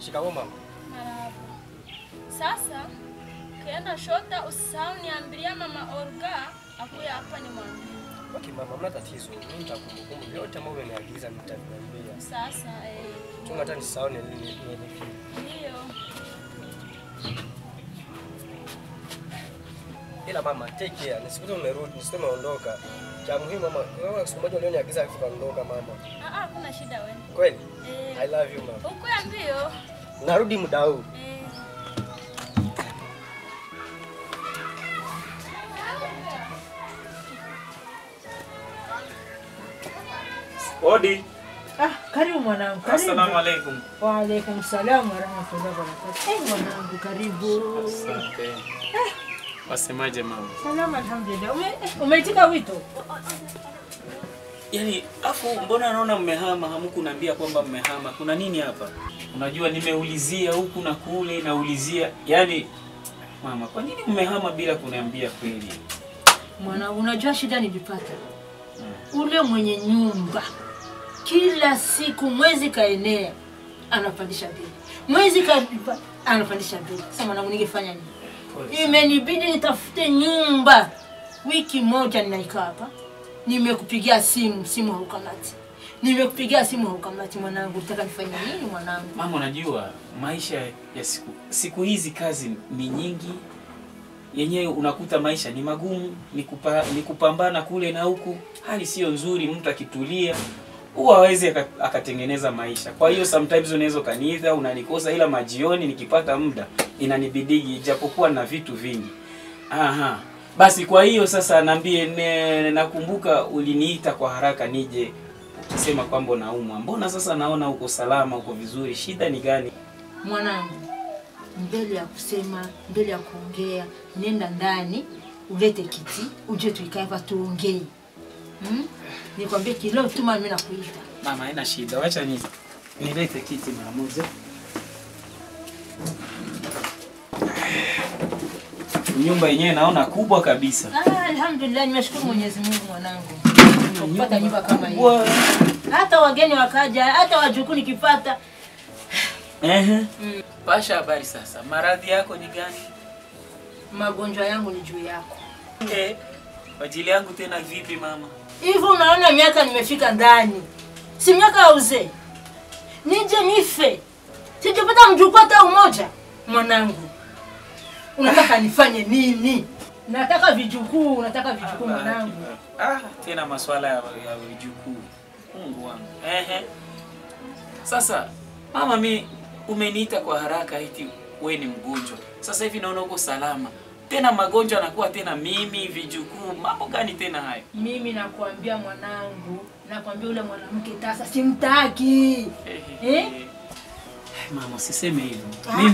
Shikamoo mama. Marahaba. Sasa ukienda shota usisahau niambiria mama Olga akuya hapa nimwambie. Okay mama, mna tatizo. Mimi nitakumbuka yote ambayo umeniagiza nitakwambia. Sasa Chunga hata nisahau nielekee. Ndio. Ila mama, take care. Nisikute umerudi, nisikute umeondoka. Cha muhimu mama, wewe siku moja ulioniagiza afu kaondoka mama. Ah ah, kuna shida wewe. Kweli? I love you mama. Ukuambio. Narudi muda huu. Odi. Ah, karibu mwanangu. Karibu. Asalamu alaykum. Wa alaykum salaam wa rahmatullahi wa barakatuh. Eh, mwanangu karibu. Asante. Wasemaje mama? Salama alhamdulillah. Umeitika wito? Yaani afu mbona naona mmehama, hamkuniambia kwamba mmehama. Kuna nini hapa? Unajua nimeulizia huku na kule naulizia. Yaani mama, kwa nini mmehama bila kuniambia kweli? Mwanangu, unajua shida nilipata. Ule mwenye nyumba kila siku mwezi kaenea anapandisha bei. Mwezi kalipa anapandisha bei. Sasa mwanangu ningefanya nini? Imenibidi nitafute nyumba. Wiki moja ninaikaa hapa. Nimekupigia simu, simu haukamati. Nimekupigia simu haukamati mwanangu, unataka nifanye nini mwanangu? Mama, unajua maisha ya siku hizi kazi ni nyingi. Yenyewe unakuta maisha ni magumu, ni kupambana kule na huku. Hali sio nzuri, mtu akitulia huwa hawezi akatengeneza maisha. Kwa hiyo sometimes unaweza kaniita, unanikosa, ila majioni nikipata muda inanibidiji japokuwa na vitu vingi. Aha. Basi kwa hiyo sasa niambie, nakumbuka uliniita kwa haraka nije ukisema kwamba naumwa. Mbona sasa naona uko salama, uko vizuri? Shida ni gani? Mwanangu, mbele ya kusema, mbele ya kuongea, nenda ndani, ulete kiti, uje tuikae hapa tuongee. Nikwambie kilo tuma mimi nakuita. Mama, haina shida. Wacha nilete kiti mara moja. Nyumba yenyewe naona kubwa kabisa. Ah, alhamdulillah, nimeshukuru Mwenyezi Mungu mwanangu. Kupata nyumba kama hii. Hata wageni wakaja, hata wajukuu nikipata. Pasha habari sasa. Maradhi yako ni gani? Magonjwa yangu ni juu yako. Kwa ajili yangu tena vipi mama? Hivi unaona miaka nimefika ndani. Si miaka ya uzee. Nije nife. Sijapata mjukuu hata mmoja. Mwanangu, unataka nifanye nini? Nataka vijukuu, nataka vijukuu mwanangu. Ah, tena masuala ya vijukuu. Mungu wangu. Sasa mama, mimi umeniita kwa haraka eti wewe ni mgonjwa. Sasa hivi naona uko salama. Tena magonjwa yanakuwa tena mimi vijukuu, mambo gani tena hayo? Mimi nakuambia mwanangu, nakwambia ule mwanamke tasa simtaki. Mama, usiseme hivyo. Mimi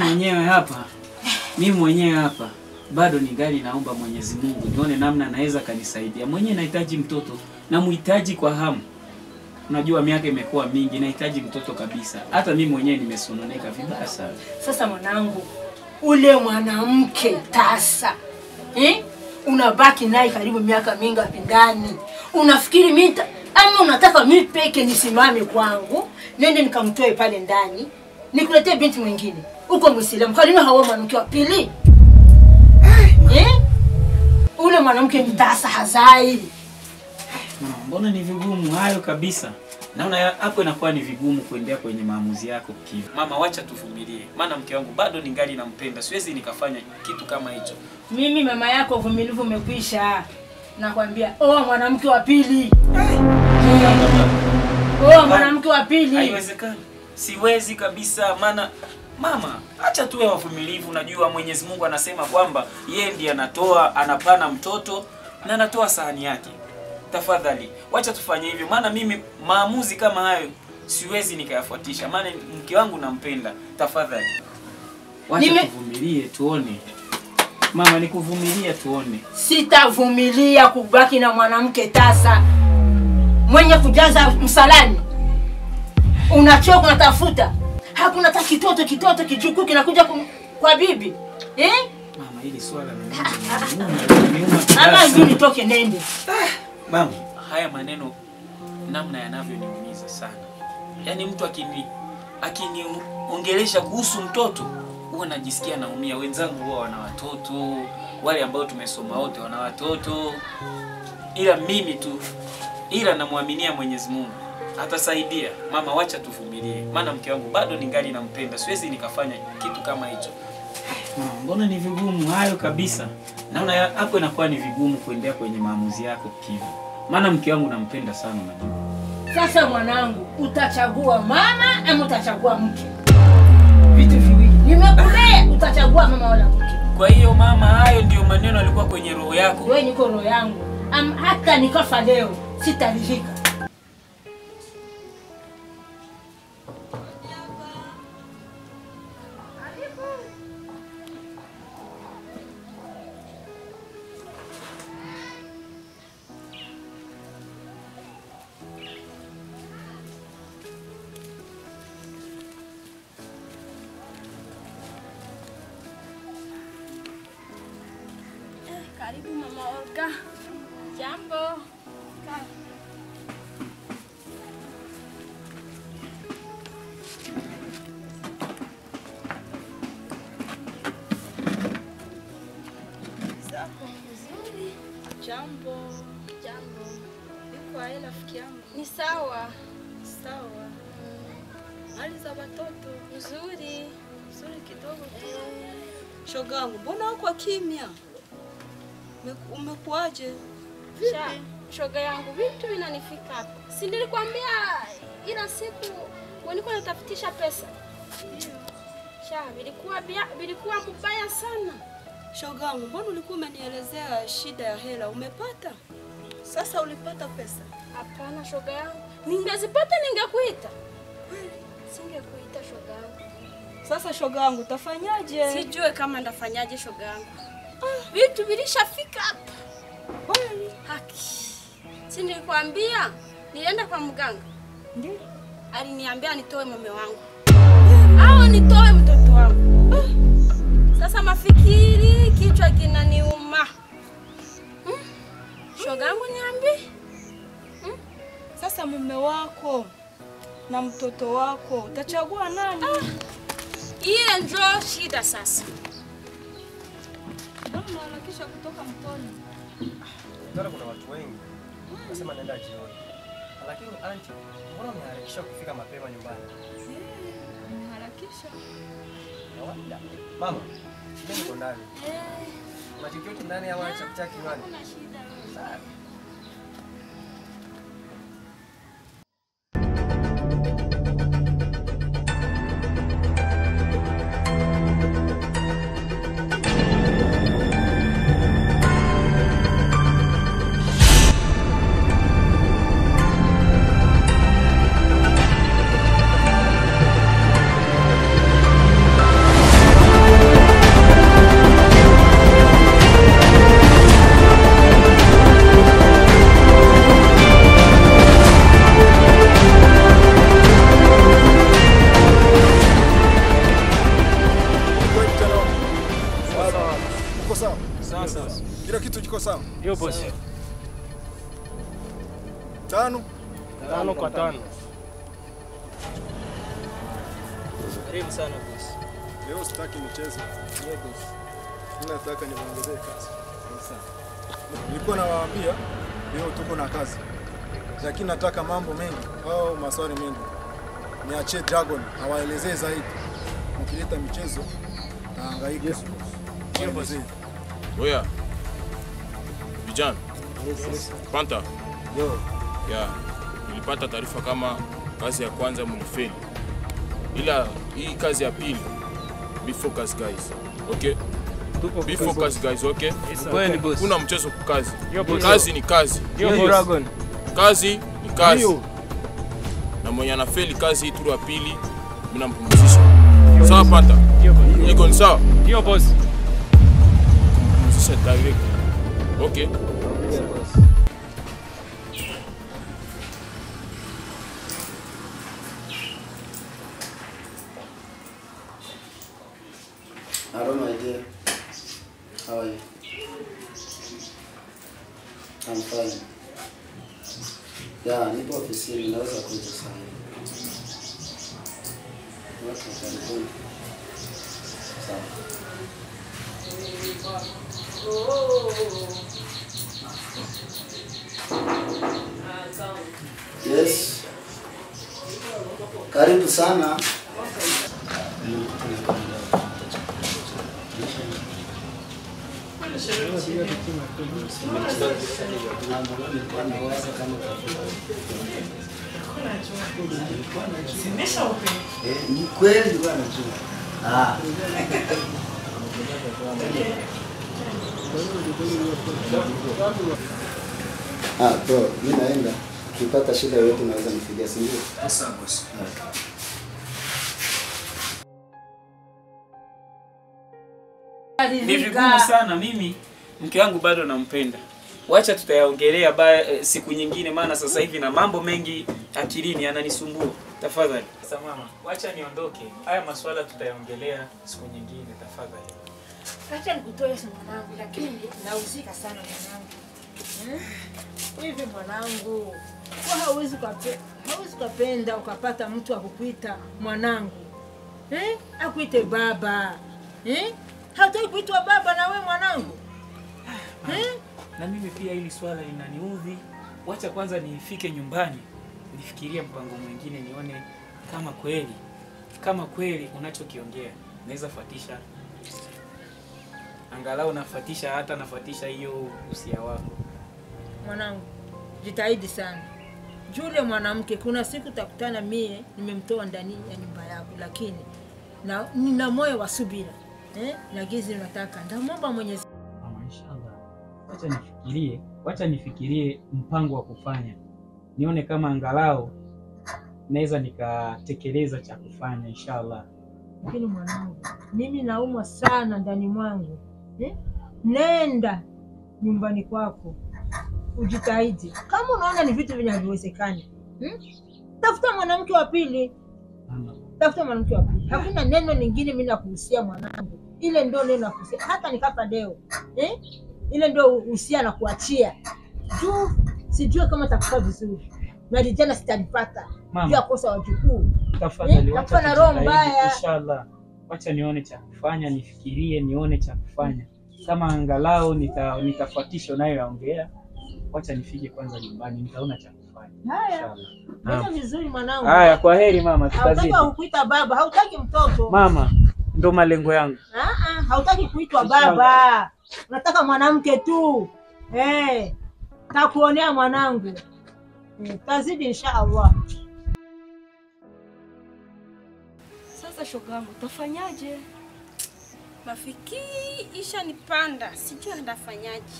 mwenyewe hapa bado ningali naomba Mwenyezi Mungu nione namna anaweza kanisaidia. Mwenyewe nahitaji mtoto, namuhitaji kwa hamu. Unajua miaka imekuwa mingi, nahitaji mtoto kabisa. Hata mimi mwenyewe nimesononeka vibaya sana. Sasa mwanangu, ule mwanamke tasa, unabaki naye karibu miaka mingapi ndani? Unafikiri mimi ama unataka mimi peke nisimame kwangu, nende nikamtoe pale ndani, nikuletee binti mwingine? Uko Muislamu, kwa nini hawa mwanamke wa pili? Ule mwanamke ni tasa hazai. Mama, mbona ni vigumu hayo kabisa? Naona hapo inakuwa ni vigumu kuendea kwenye maamuzi yako kivi. Mama, wacha tuvumilie. Maana mke wangu bado ningali nampenda. Siwezi nikafanya kitu kama hicho. Mimi mama yako uvumilivu umekwisha. Nakwambia, oa mwanamke wa pili. Oa mwanamke wa pili. Haiwezekani. Siwezi kabisa maana mama, acha tuwe wavumilivu. Najua Mwenyezi Mungu anasema kwamba yeye ndiye anatoa, anapana mtoto na anatoa sahani yake. Tafadhali, wacha tufanye hivyo maana mimi maamuzi kama hayo siwezi nikayafuatisha. Maana mke wangu nampenda. Tafadhali. Wacha tuvumilie tuone. Mama, nikuvumilia tuone. Sitavumilia kubaki na mwanamke tasa mwenye kujaza msalani. Unachoka unatafuta. Hakuna hata kitoto kijukuu kinakuja kwa bibi. Mama, hili swala ni ama ndio nitoke nende. Mama, haya maneno namna yanavyoniumiza sana. Yaani mtu akiniongelesha kuhusu mtoto huwa najisikia naumia. Wenzangu huwa wana watoto, wale ambao tumesoma wote wana watoto, ila mimi tu, ila namuaminia Mwenyezi Mungu atasaidia. Mama, wacha tuvumilie, maana mke wangu bado ningali nampenda, siwezi nikafanya kitu kama hicho. Mama, mbona ni vigumu hayo kabisa? Naona hapo inakuwa ni vigumu kuendea kwenye maamuzi yako kivi, maana mke wangu nampenda sana, unajua. Sasa mwanangu, utachagua mama ama utachagua mke? Vitu viwili. Nimekulea, utachagua mama wala mke. Kwa hiyo mama, hayo ndio maneno alikuwa kwenye roho yako. Wewe niko roho yangu. Hata nikafa leo sitaridhika. Karibu Mama Olga. Jambo. Zako nzuri. Jambo. Jambo. Niko aje rafiki yangu? Ni sawa. Sawa. Hali za watoto nzuri. Nzuri kidogo tu. Shogangu, mbona uko kimya? Umekuaje? Shoga yangu, vitu vinanifika hapa. Si nilikwambia ila siku nilikuwa natafutisha pesa. Sha, vilikuwa mbaya sana. Shoga yangu, mbona ulikuwa umenielezea shida ya hela? Umepata? Sasa ulipata pesa? Hapana shoga yangu. Ningezipata ningekuita. Kweli? Singekuita shoga yangu. Sasa shoga yangu, utafanyaje? Sijue kama ndafanyaje shoga yangu. Vitu vilishafika hapa. Kweli? Haki. Si nilikwambia nilienda kwa mganga. Ndiyo. Aliniambia nitoe mume wangu. Au nitoe mtoto wangu. Sasa mafikiri kichwa kinaniuma. Shoga yangu niambie. Sasa mume wako na mtoto wako utachagua nani? Ile ndio shida sasa. Kisha kutoka mtoni. Mtoni kuna watu wengi. Nasema nenda jioni. Lakini auntie, mbona umeharakisha kufika mapema nyumbani? Nimeharakisha. Kawaida. Mama, mimi niko ndani. Kuna chochote ndani au acha kuchaki kinywani? Hakuna shida. Sawa. Ndio boss. 5 5 kwa 5. Karibu sana boss. Leo sitaki michezo. Ndio boss. Mimi nataka niongezee kazi. Sana. Nilikuwa nawaambia leo tuko na kazi. Lakini nataka mambo mengi au maswali mengi. Niachie Dragon awaelezee zaidi. Mkileta michezo tahangaika. Yes boss. Ndio boss. Oya. Vijana. Yes. Panta. Yo. Ya, nilipata taarifa kama kazi ya kwanza mlifeli. Ila hii kazi ya pili, be focus guys. Okay? Be focus guys, okay? Kweli boss. Kuna mchezo kwa kazi. Kazi ni kazi. Dragon. Kazi ni kazi. Na mwenye anafeli kazi hii turu ya pili, mimi nampumzisha. Sawa Panta? Niko ni sawa? Ndio boss. Kumpumzisha direct. Okay. Hello, my dear. How are you? I'm fine. Yeah, nipo ofisini, naweza kuja sasa. Okay, karibuni. Sawa. Yes. Karibu sana. Ni kweli nilikuwa najua. Bro, mimi naenda. Ukipata shida yoyote unaweza nipigia, si ndio? Sawa boss. Ni vigumu sana mimi, mke wangu bado nampenda. Wacha tutayaongelea siku nyingine, maana sasa hivi na mambo mengi akilini yananisumbua. Tafadhali. Sasa mama, wacha niondoke. Haya maswala tutayaongelea siku nyingine tafadhali. Acha nikutoe mwanangu, lakini nahusika sana mwanangu. Hivi mwanangu, kwa hauwezi kupenda ukapata mtu akukuita mwanangu. Akuite baba. Hautaki kuitwa baba na we mwanangu? Na mimi pia hili swala linaniudhi. Wacha kwanza nifike nyumbani, nifikirie mpango mwingine, nione kama kweli unachokiongea naweza fuatisha. Angalau nafuatisha, hata nafuatisha hiyo usia wako. Mwanangu, jitahidi sana. Yule mwanamke kuna siku utakutana mie nimemtoa ndani ya nyumba yako, lakini na nina moyo wa subira. Na gizi nataka. Ndamwomba Mwenyezi. Mama, inshallah. Wacha nifikirie mpango wa kufanya. Nione kama angalau naweza nikatekeleza cha kufanya inshallah. Lakini mwanangu, mimi naumwa sana ndani mwangu. Nenda nyumbani kwako. Ujitahidi. Kama unaona ni vitu vinavyowezekana, tafuta mwanamke wa pili. Tafuta mwanamke wa pili. Hakuna neno lingine mimi nakuhusia mwanangu. Ile ndio neno nakuhusia. Hata nikafa leo. Ile ndio uhusia na kuachia. Juu sijui kama takufa vizuri. Na vijana sitalipata. Juu ya kosa wajukuu. Tafadhali wacha na roho mbaya. Inshallah. Wacha nione cha kufanya, nifikirie nione cha kufanya. Kama angalau nitafuatisha unayoongea. Wacha nifike kwanza nyumbani, nitaona cha kufanya. Haya. Ndio vizuri mwanangu. Haya, kwa heri mama, tutazidi. Hautaki kuita baba, hautaki mtoto. Mama, ndo malengo yangu. Hautaki kuitwa baba. Unataka mwanamke tu. Takuonea mwanangu. Tazidi inshallah. Sasa shogangu, utafanyaje? Mafiki isha nipanda, sijui ndafanyaje.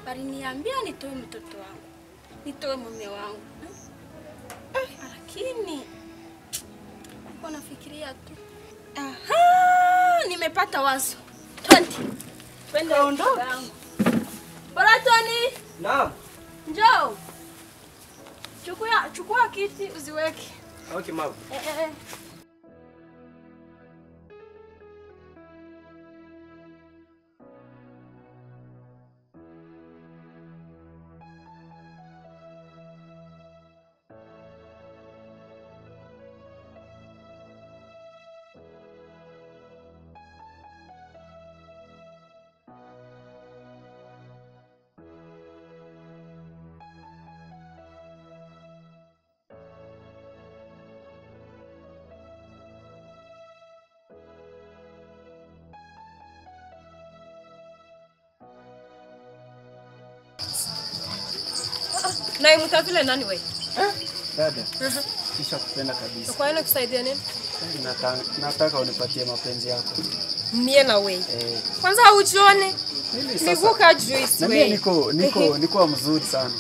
Waliniambia nitoe mtoto wangu, nitoe mume wangu. Lakini niko nafikiria tu. Aha, nimepata wazo. Twende ondoka. Bora Tony. Naam. Njoo. Chukua kiti uziweke. Okay mama. Na imutavile nani wewe? Dada. Kisha kupenda kabisa. Kwa nini kusaidia nini? Nataka unipatie mapenzi yako. Mie na wewe. Kwanza hujione. Miguka juice wewe. Na mimi niko mzuri sana.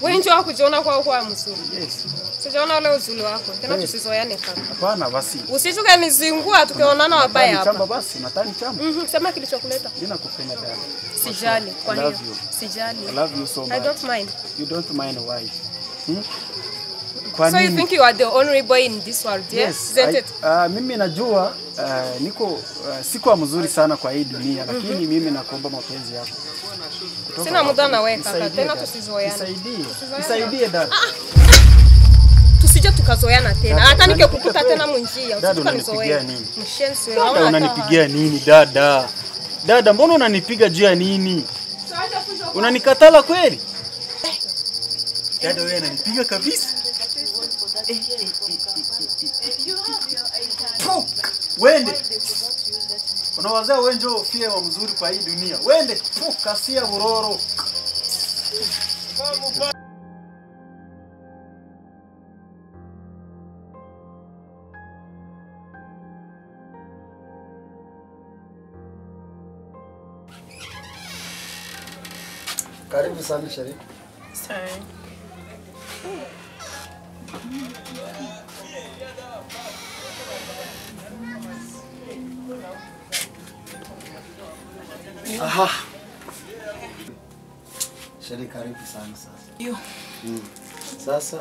Wewe njoo kujiona kwa mzuri. Yes. Sijaona ule uzuri wako. Tena tusizoeane kaka. Hapana basi. Usishuke nizingua tukionana wabaya hapa. Chamba basi, natani chamba. Sema kilichokuleta. Mimi nakupenda dada. Sijali kwa hiyo. Sijali. I love you so much. I don't mind. You don't mind why? Kwa so you think you are the only boy in this world, yeah? Yes, Isn't it? Mimi najua niko sikuwa mzuri sana kwa hii dunia, lakini mimi nakuomba mapenzi yako. Sina muda na wewe kaka, tena tusizoeane. Nisaidie. Nisaidie dada. Tusije tukazoeana tena. Hata nikikukuta tena munjia, usitanizoea. Mshenzi wewe. Dada unanipigia nini dada? Dada mbona unanipiga juu ya nini? Unanikatala kweli? Dada wewe unanipiga kabisa. Wende. Unawazaa wewe njoo fie wa mzuri kwa hii dunia. Wende, kasia buroro. Karibu sana Sherry. Sorry. Aha. Sherry, karibu sana sasa. Yo. Sasa.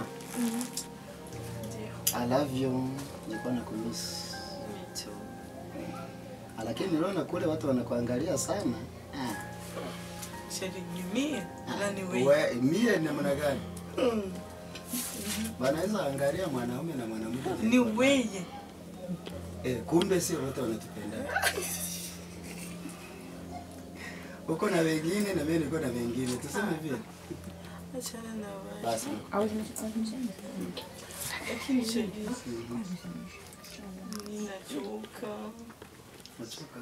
I love you. Nilikuwa nakumiss. Me too. Lakini niliona kule watu wanakuangalia sana. Sherry, ni mie? Nani wewe? Wewe mie ni namna gani? Wanaweza angalia mwanaume na mwanamke. Ni wewe. Kumbe sio wote wanatupenda. Uko na wengine na mimi niko na wengine. Tuseme vipi? Achana na wewe. Basi. Lakini Sherry, ninachoka. Unachoka?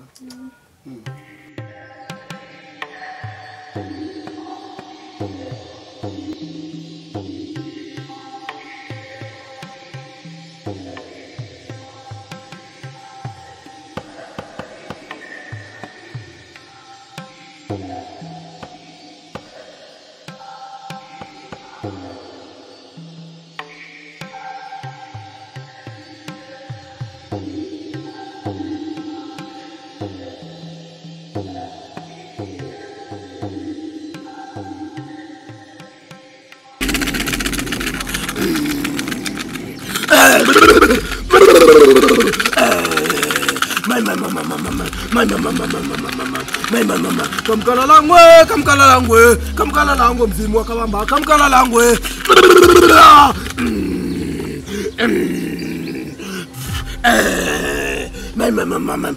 Mama, kamkala langwe, mzimu wa kabamba, kamkala langwe. Mama.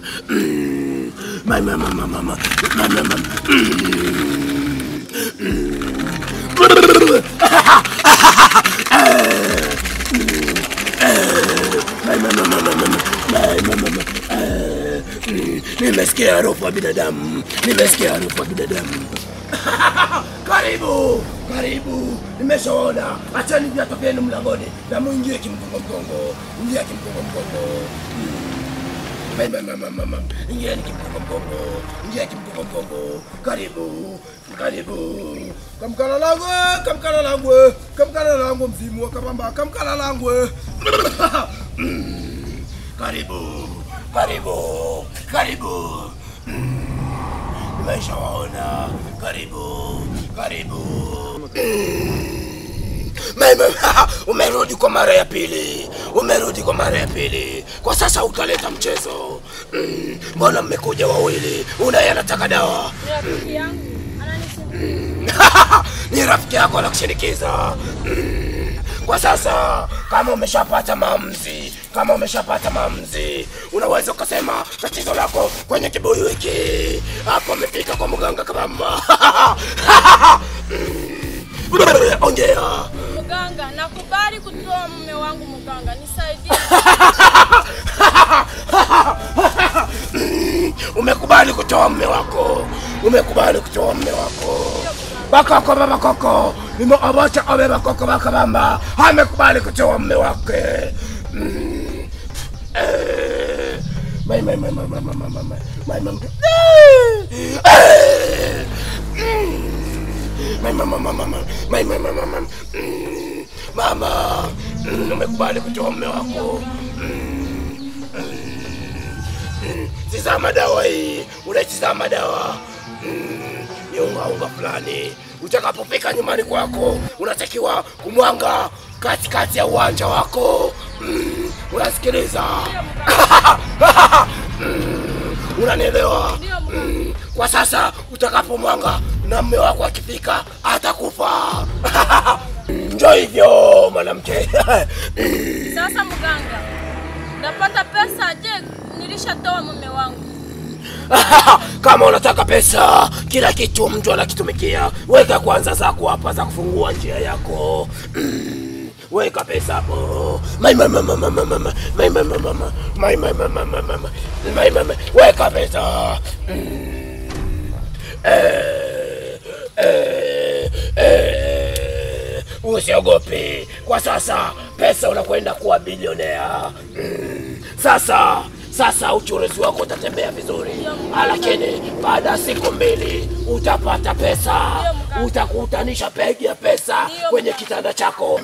Nimesikia harufu ya binadamu. Nimesikia harufu ya binadamu. Karibu, karibu. Nimeshaona. Acheni viatu vyenu mlangoni na muingie kimgongo mgongo. Ingia kimgongo mgongo. Mama. Ingia kimgongo mgongo. Ingia kimgongo mgongo. Karibu, karibu. Kamkala langwe, kamkala langwe. Kamkala langwe mzimu wa kabamba. Kamkala langwe. Karibu. Karibu, karibu. Nimeshaona. Karibu, karibu. Mama, umerudi kwa mara ya pili. Umerudi kwa mara ya pili. Kwa sasa utaleta mchezo. Mbona mmekuja wawili? Unaye anataka dawa. Ni rafiki yangu. Ananisindikiza. Ni rafiki yako anakushinikiza. Kwa sasa kama umeshapata maamuzi, unaweza ukasema tatizo lako kwenye kibuyu hiki. Hapo umefika kwa mganga Kabamba. Ongea. Mganga, nakubali kutoa mume wangu mganga, nisaidie. Umekubali kutoa mume wako. Umekubali kutoa mume wako. Bakoko baba koko, nimeawacha awe bakoko bakabamba. Amekubali kutoa mume wake. Mai. Mama. Mama, umekubali kutoa mume wako. Tizama dawa hii, unatizama dawa. Ni unga fulani. Utakapofika nyumbani kwako, unatakiwa kumwanga katikati ya uwanja wako. Unasikiliza? Unanielewa? Kwa sasa utakapomwanga na mume wako akifika atakufa. Njoo hivyo mwanamke. Sasa mganga, napata pesa je? Nilishatoa mume wangu. Kama unataka pesa, kila kitu mtu anakitumikia. Weka kwanza zako hapa za kufungua njia yako. Weka pesa hapo. Mai mama mama mama mai mama mama mai mama mama mama mai mama. Weka pesa. Usiogope. Kwa sasa pesa unakwenda kuwa bilionea. Sasa uchuruzi wako utatembea vizuri. Lakini baada ya siku 2 utapata pesa. Utakutanisha pegi ya pesa kwenye kitanda chako.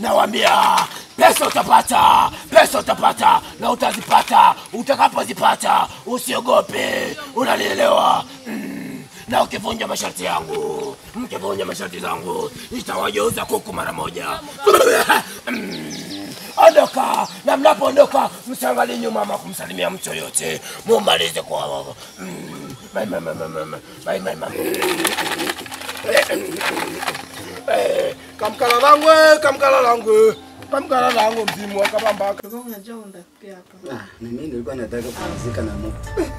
Nawaambia pesa utapata, pesa utapata na utazipata. Utakapozipata usiogope. Unanielewa? Na ukivunja masharti yangu, mkivunja masharti zangu, nitawageuza kuku mara moja. Ondoka, na mnapoondoka msiangalie nyuma ama kumsalimia mtu yote. Mumalize kwa wao. Bye bye bye bye bye bye. Kamkala langwe, kamkala langwe. Kamkala langwe mzimu akabamba. Unajua undapi hapa. Ah, na mimi nilikuwa nataka kupumzika na mtu.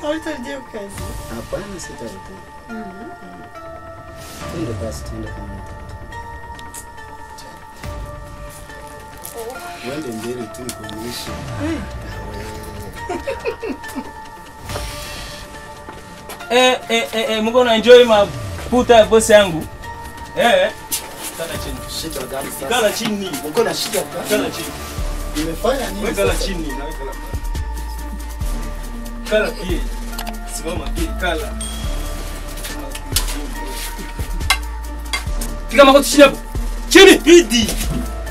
Hautarudia kazi? Hapana, sitarudia. Twende basi, twende kwa mtu. Wende mbele tu nikuonyeshe. Mungu na enjoy mafuta ya bosi yangu. Kala chini. Shida gani sasa? Kala chini. Uko na shida gani? Kala chini. Nimefanya nini? Kala chini, na kala. Kala pia. Simama pia kala. Piga magoti chini hapo. Chini. Bidi.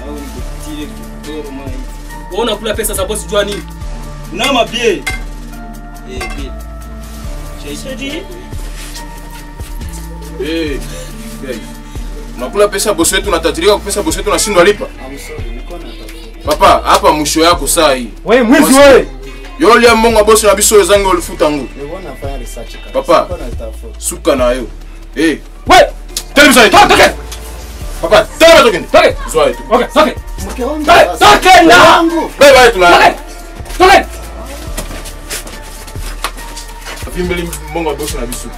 Au nikutie kidoro mai. Wewe unakula pesa za bosi jua nini? Una mabie. Bie. Shedi. Guys. Unakula pesa bosi wetu, unatajirika kwa pesa bosi wetu unashindwa lipa. I'm sorry, niko na Papa, hapa mwisho yako saa hii. Wewe mwizi wewe. Yoli ya mongo bosi na biso zangu ulifuta ngu. Nilikuwa nafanya research kabisa. Papa, suka na yo. Wewe, televisa. Toka. Papa, tena tokeni. Toke. Zoa tu. Okay, toke. Mke wangu. Toke na. Bye bye tuna. Toke. Vimbeli mongo bosi na biso.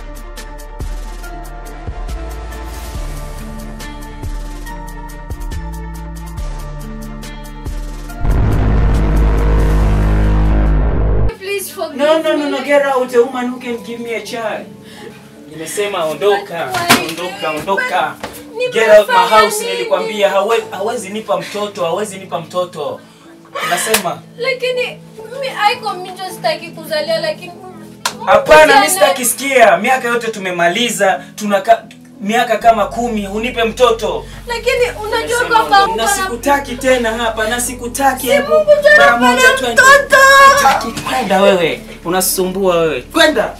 No, get out, a woman who can give me a child. Nimesema ondoka, ondoka, ondoka. Get out my house, nilikwambia hawezi nipa mtoto, hawezi nipa mtoto. Nasema. Lakini mimi haiko mimi ndio sitaki kuzalia lakini hapana, mimi sitaki sikia. Miaka yote tumemaliza, tunaka miaka kama 10 unipe mtoto. Lakini unajua kwamba na sikutaki tena hapa, na sikutaki hebu. Mara moja twende. Sitaki kwenda wewe. Unasumbua wewe. Kwenda.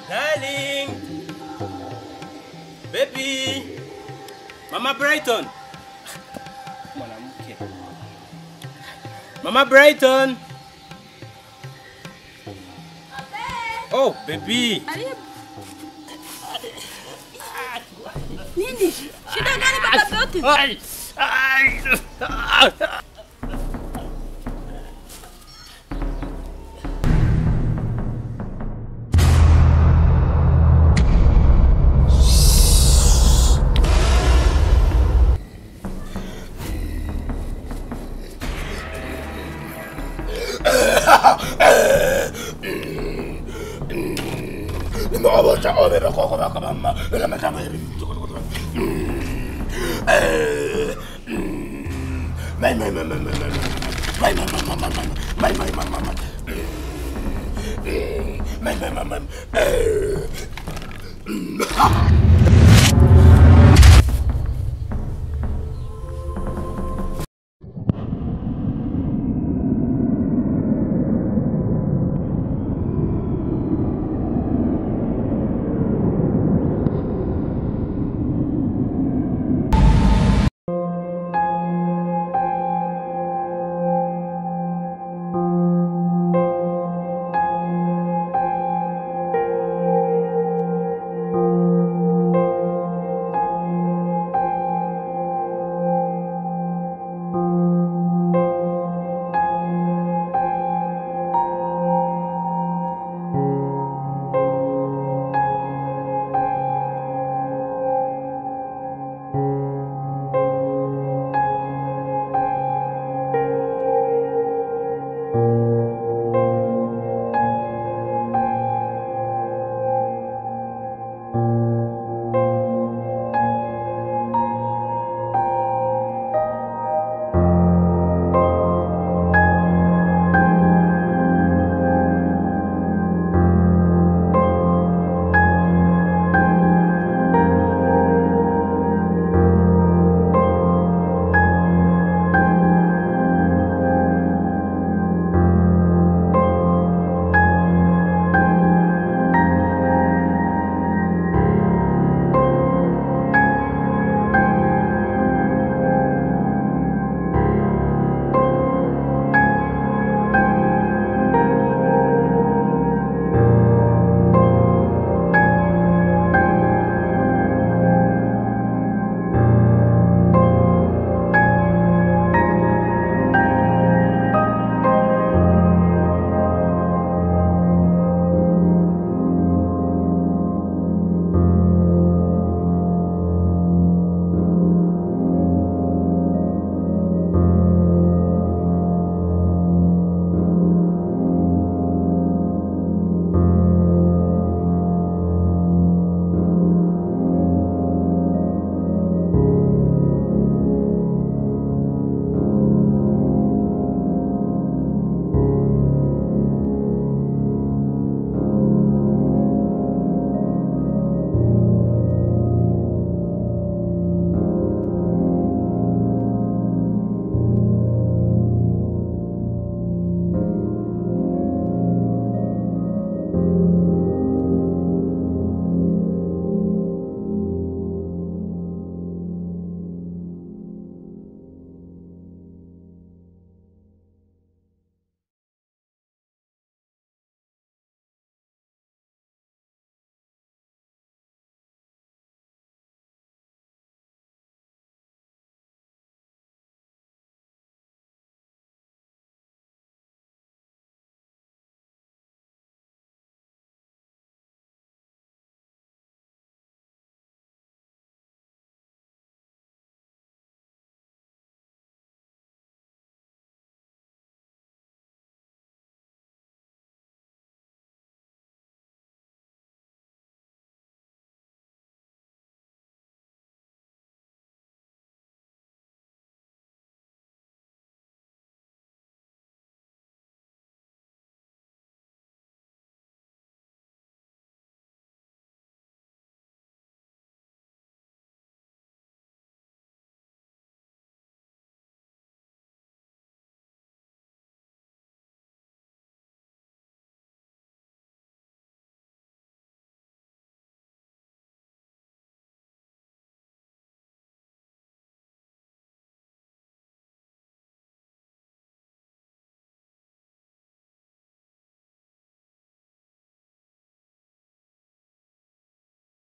Darling, baby, Mama Brighton, mwanamke, Mama Brighton. Oh, baby. Nini? Shida gani baba Beauty? Ai. Ai.